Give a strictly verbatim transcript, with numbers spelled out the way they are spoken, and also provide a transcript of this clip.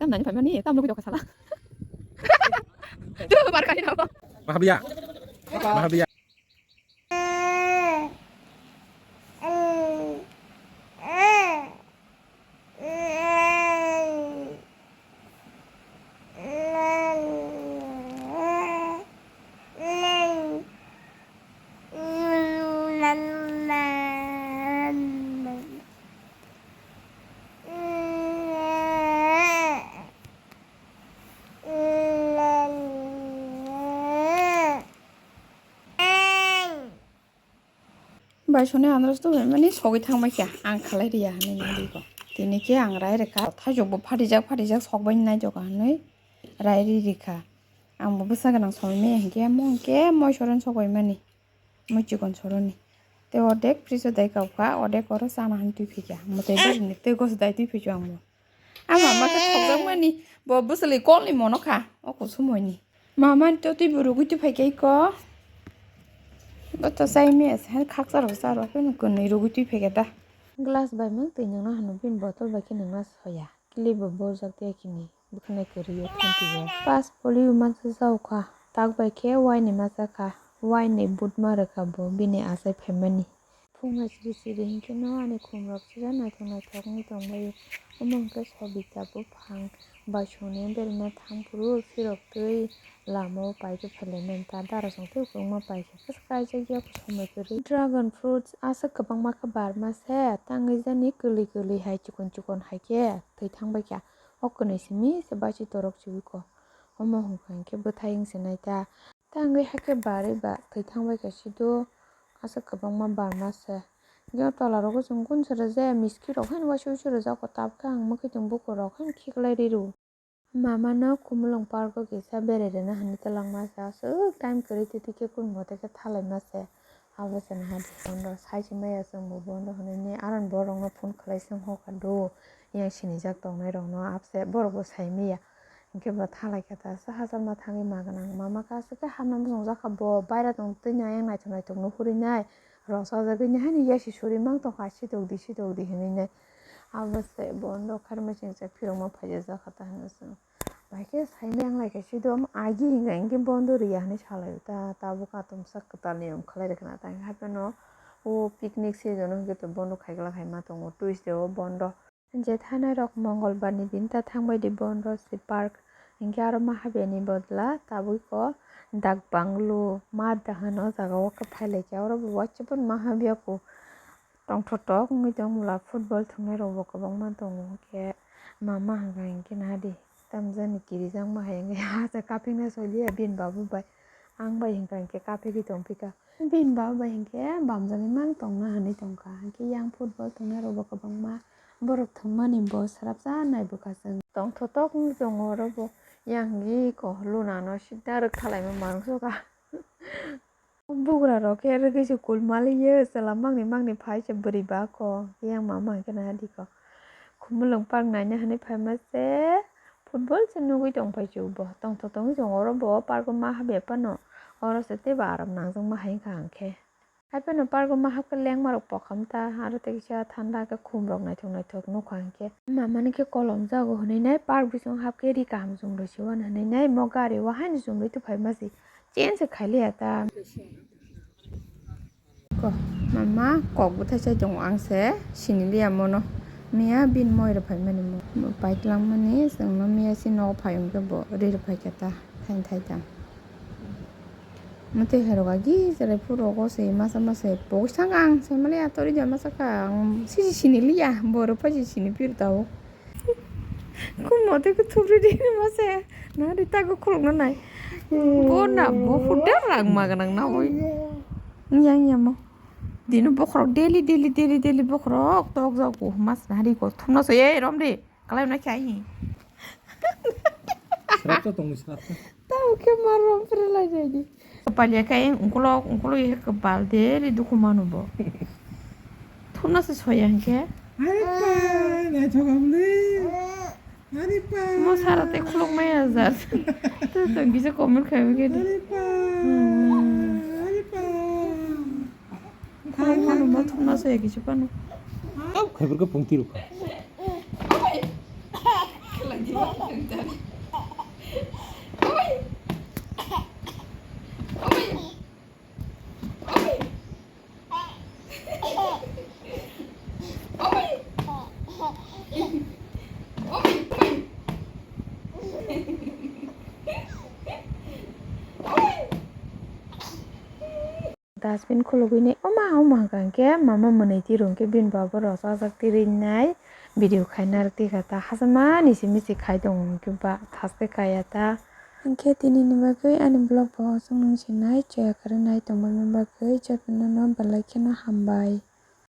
Nani phaimani, tam lugui dokha sala. Tu bar kari na. Mahabia. Mahabia. Bai sone andros tu mani sogwi thangbai kha, ang khalai riya hinwi nai riko. Tini khe ang rai rikha, thaijok bo phatijak phatijak sokbai nai joka hinwi rai ri rikha. Ang bo bwsa gwnang soi maya hinkhe mo hinkhe moi soron sokbai mani, moi chikon soroni. Tei odek fridge o dai kaukha, odek oro chana hinwi twi phikha, mwtai bwrwini tei gos dai twi phikha ang bo. Ang mama khe thokjakmani, bo bwswlwi kolni mono kha, o kusumoini. Mama ni totwi bo rugwi twi phaikha iko. Bo to chai maya se, khaksa rok cha rw phano kwnwi rugwi twi phaikha da. Glass bai mang twi nwngna hwnwi bini bottle bai khe nwngna soya. Kili bo borjak de kini bwkhanai kwrwi o thantio. Pas polio mansa jaukha, tak bai khe wine ni ma chakha, wine ni but ma rwkha bo bini achai phaimani. Phunga siri siri hinkhe no ani khumrok sira naithok naithok wngwi tongbaio. Omo hinkhe Sobita buphang bai songni beraina thang phuru sirok twi lama o paikhe phailaimani ta dara song tei kwbangma paikha bwswk kaijak ya somoi kwrwi. Dragon fruits aswk kwbangma khe barma se tangwi jani kwlwi kwlwi hai chikon chikon hai khe thwi thangbaikha. O kwnwi simi se bachi torok chiwiko. Omo hwnkha hinkhe bwthai wngse nai ta. Tangwi hakhe barwi ba thwi thangbai kha sido aswk kwbangma barma se. Hwnkhe o tola rogo chwng gun se rwjaya miski rok haino waisa waisa rwjago tabukhe ang mwkhwtwng bukur rok haino khiklai ri rw. Mama no Khumulwng park o kisa berai rwna hinwi twlangma se aswk time kwrwi twi twi khe kunu mote khe thalaima se. Abo se naha di bondo sai se maya chwng bo bondo hinwi ni aron borok no phone khlai se wngkha do yang sinijak tongnai rok no abse borok bo sai maya. Hinkhe bo thalai khe ta se hachal ma thangwi ma gwnang. Mama khe aswk khe hapna muchungjak kha bo baira tong twi ayang naithok naithok nuhurwi nai. Rosajagwi nai haino yasi suri mang tongkha sitok di sitok di hinwi nai. Abo se bondo kharmai singcha phirokma phaijajak kha ta hinwi chwng. Bai khe sai maya wng lai kha sido agi hinga hinkhe bondo riya hinwi salai ta tabuk atomsa kwtal niyom khlai rwkha na ta hinkhe hapheno o picnic season o hinkhe to bondo khai glak hai ma tongo Tuesday o bondo. Jethanairok Mongolbarni din ta thangbai di bondo si park, hinkhe aro mahabiyani bodla tabukgo dak banglu ma da hwn o jaga o khe phailaikhe oro bo uaisa phano mahabiya kho tongthok tok wngwi tongmwla football thwngnairokbo kwbangma tongo hinkhe mama hwnka hinkhe nahadi tamjani kirijakma hai wngwi hachal kapikna soi liya bini babu bai ang bai hwnka hinkhe kapigwi tongphika. Bini baba bai hinkhe bamjagwi mang tongna hinwi tongkha, hinkhe yang football tongnai rokbo kwbangma borok thwngmani bo swrapsa nai bwkha chwng. Tongthotok wngwi tongo oro bo yang iko luna no sida rwkthalai ma mangso kha. Bugra rok khe rwgwi se kul maliyo chwla mangni mangni phai se bwrwi ba kho yang mama hinkhe nahadi kho. Khumulwng park naina hinwi phaima se football se nugwi tongphai se bo tongthotok wngwi tongo oro bo park o ma habya phano. Oro se teibo aram nangjak ma hai wngkha ang khe. Hai phano park o ma hapkhe lengma rok pokham ta aro tei kisa thanda khe khum rok naithok naithok nukha hinkhe. Mama ni khe kolom jago hinwi nai park bising hapkhe ri kaham chumrwi se uan hinwi nai mo gari o haino chumrwi tuphai ma se change se khailiya ta. Ko, mama kok bwthai chai tongo ang se siniliya mono. Miya bini moi rw phaimani mo. Bo paitwlangmani chwngno miya se nogo phai hwnkhe bo ri rw phaikha ta thaini thaitham. Mwtwi hai rok agi cherai phuru rogo se masa masa pogwi saka ang se maliya tori ja masa kha ang sisi siniliya bo rw phai se sini phir tabuk. Khum mote khe thubri di ma se. Na ri tago khulukna nai. Bo na bo phuda rang ma ganang na oi. Nya nya mo. Dino bokhorok daily daily daily daily bokhorok tok jak bo mas na ri ko thumna so ei rom ri. Kalai na khai. Srapta tong srapta. Tao khe mar rom phere lai jai di. Palia khe ungkolok, ungkolok ye khe bal de ri dukhu manu bo. Thuna se soya hwnkhe. Are pa, naithok amle. Are pa. Mo sara te khulok maya jar. Tu to gisa comment khai ke. Are pa. Hmm. Are pa. Khulok manu mo thuna soya gisa panu. Khaibrwkhe pungti rukha. Dustbin khulugwi nai, "Oma, oma," hwnkha hwnkhe mama mwnwi twi rw hwnkhe bini baba rw chajak twi rinai video khaina rw twi kha ta, hachama ni simi se khai tongo hwnkhe ba thaskhe kaya ta. Hwnkhe tini ni bagwi ani vlog bo chwng nung sinai, chaya kwrwi nai tongmani bagwi jotono no belai kheno hambai.